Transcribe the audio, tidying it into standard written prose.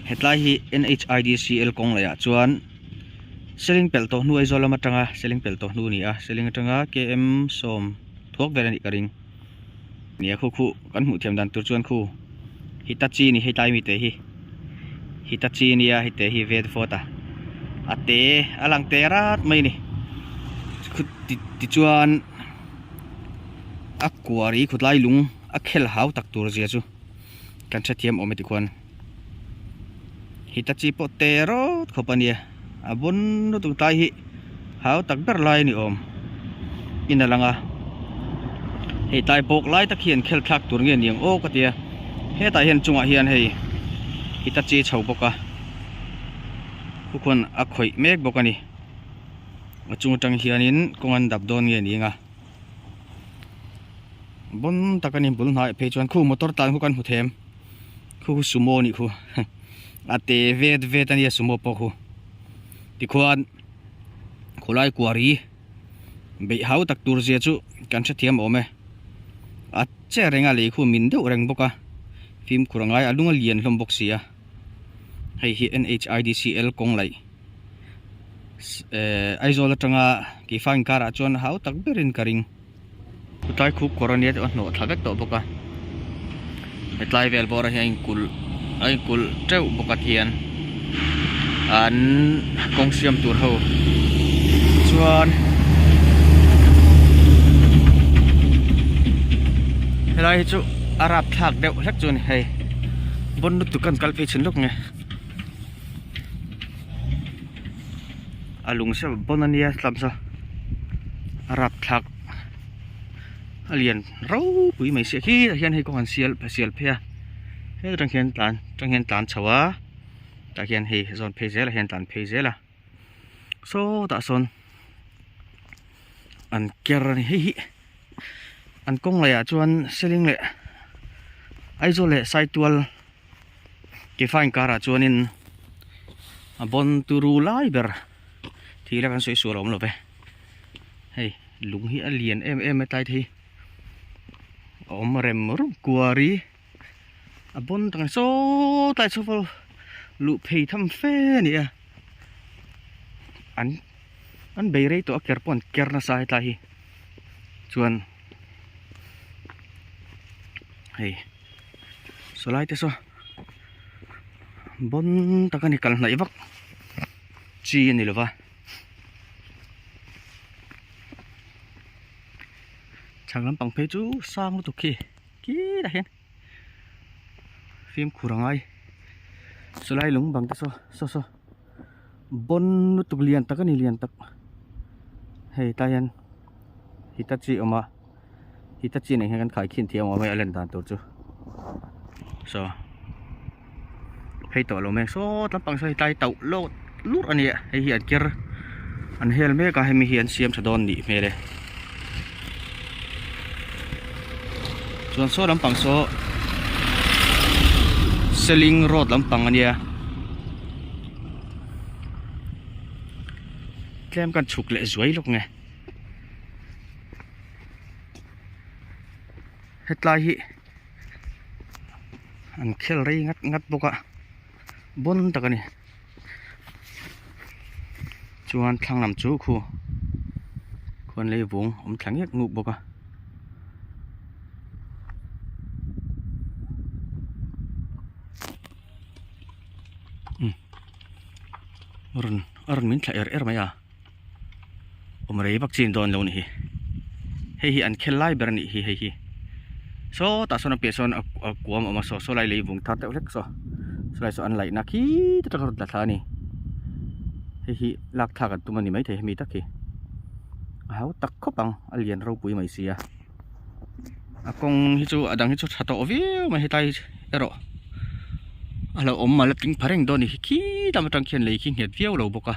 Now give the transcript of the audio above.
Hetlai hi NHIDCL kawng leh ah chuan seling pelh tawh hnu Aizawl lam atanga seling pelh tawh hnu a ni a seling atanga km sawm thuak vel a nih ka ring nia khu khu kan hmuh thiam dan tur chuan khu Hitachi a ni hetlai mite hi Hitachi a nia hei te hi vet vawt a a te a lang te rat mai a ni khu tichuan a kuari khawtlai lung a khel hau tak tur zia chu kan hrethiam awm e tikhuan Hitachi pawh te rawt khawp a nia a bawn lutuk tlai hi hau tak ber lai a ni awm in a lang a hei tlai bawk lai tak hi an khel thlak tur nge niang aw ka tia hetah hian chungah hian hei Hitachi chho bawk a khukhuan a khawih mek bawk a ni a chung atang hianin kawng an dap dawn nge ni ang a. Bon tak a ni bul hnai phei chuan khu motor tlan khu kan hmu them khu khu sumo a nih khu a te vet vet a nia sumo pawh khu tikhuan khawlai kuari beih hau tak tur zia chu kan hrethiam awm e a che reng a lei khu min deuh reng bawk a fimkhur a ngai a lung a lian hlawm bawk si a hei hi N_H_I_D_C_L kawng laih. Ehh Aizawl atanga Keifang inkarah chuan hau tak berin ka ring. Tlai khup kawr ania tih a hnawh thla vek tawh bawk a hetlai vel bawrah hian a inkulh a inkulh teuh bawk a tihian an kawng siam tur ho chuan helai hi chu a rapthlak deuh hlek chu a ni hei bon lutuk kan kal phei chhin lawk nge. A lung se pawn a nia tlamsa a rapthlak a lian ropui mai sia khi tah hian hei kawng an sial sial phei a heta tang hian tlan tang hian tlan chho a tah hian hei zawn phei zel ah hian tlan phei zel a sawtah sawn an ker a ni hei hi an kawng leh ah chuan seling leh Aizawl leh Saitual. Kefa inkarah chuanin a bawn turu lai ber thil a kan sawi sual a awm lo ve hei lung hi a lian em em a tlai te hi a awm rem rum kuari a bawn tak a ni saw tlai chho pawh luh phei tham fe a ni a an an bei rei tawh a ker pawh an ker nasa hetlai hi chuan. Hei saw lai te saw bawn tak a ni kal hnaih vak chi a ni lo va chhak lampang phei chu sang lutuk khi khilaiah hian fimkhur a ngai saw lai lung bang te saw saw saw bawn lutuk lian tak a ni lian tak hei tlai hian Hitachi a awm a Hitachi nen hian kan khai khin thiam awm a hei a len dan tur chu saw phei tawh lo mek sawt lampang saw hetlai tauh lawt lurh a ni a hei hi an ker an hel mek a hemi hi an siam tha dawn nih hmel e chuan saw lampang saw seling road lampang a nia. Tlem kan chhuk leh zuai lawk nge hetlai hi an khel rei ngat ngat bawk a bawn tak a ni chuan thlang lam chu khu khuan lei vung awm thla ngek nguk bawk a. Rawn a rawn min thla er er mai a awm rei vak chin dawn lo a nih hi hei hi an khel lai ber a nih hi hei hi sawtah sawn a piah sawn a kuam a awm a saw saw lai lei vung thar deuh hlek saw sawlai saw an laih na khi te atang a rawn tla thla a ni hei hi lak thlak an tum a ni maithei hemi tak hi a hau tak khawp ang a lian ropui mai sia. A kawng hi chu a dang hi chu tha tawh viau mai hetlai erawh a lo awm a la tling pha reng dawn a ni khi khi lam atang khian lei khi nghet viau lo bawk a.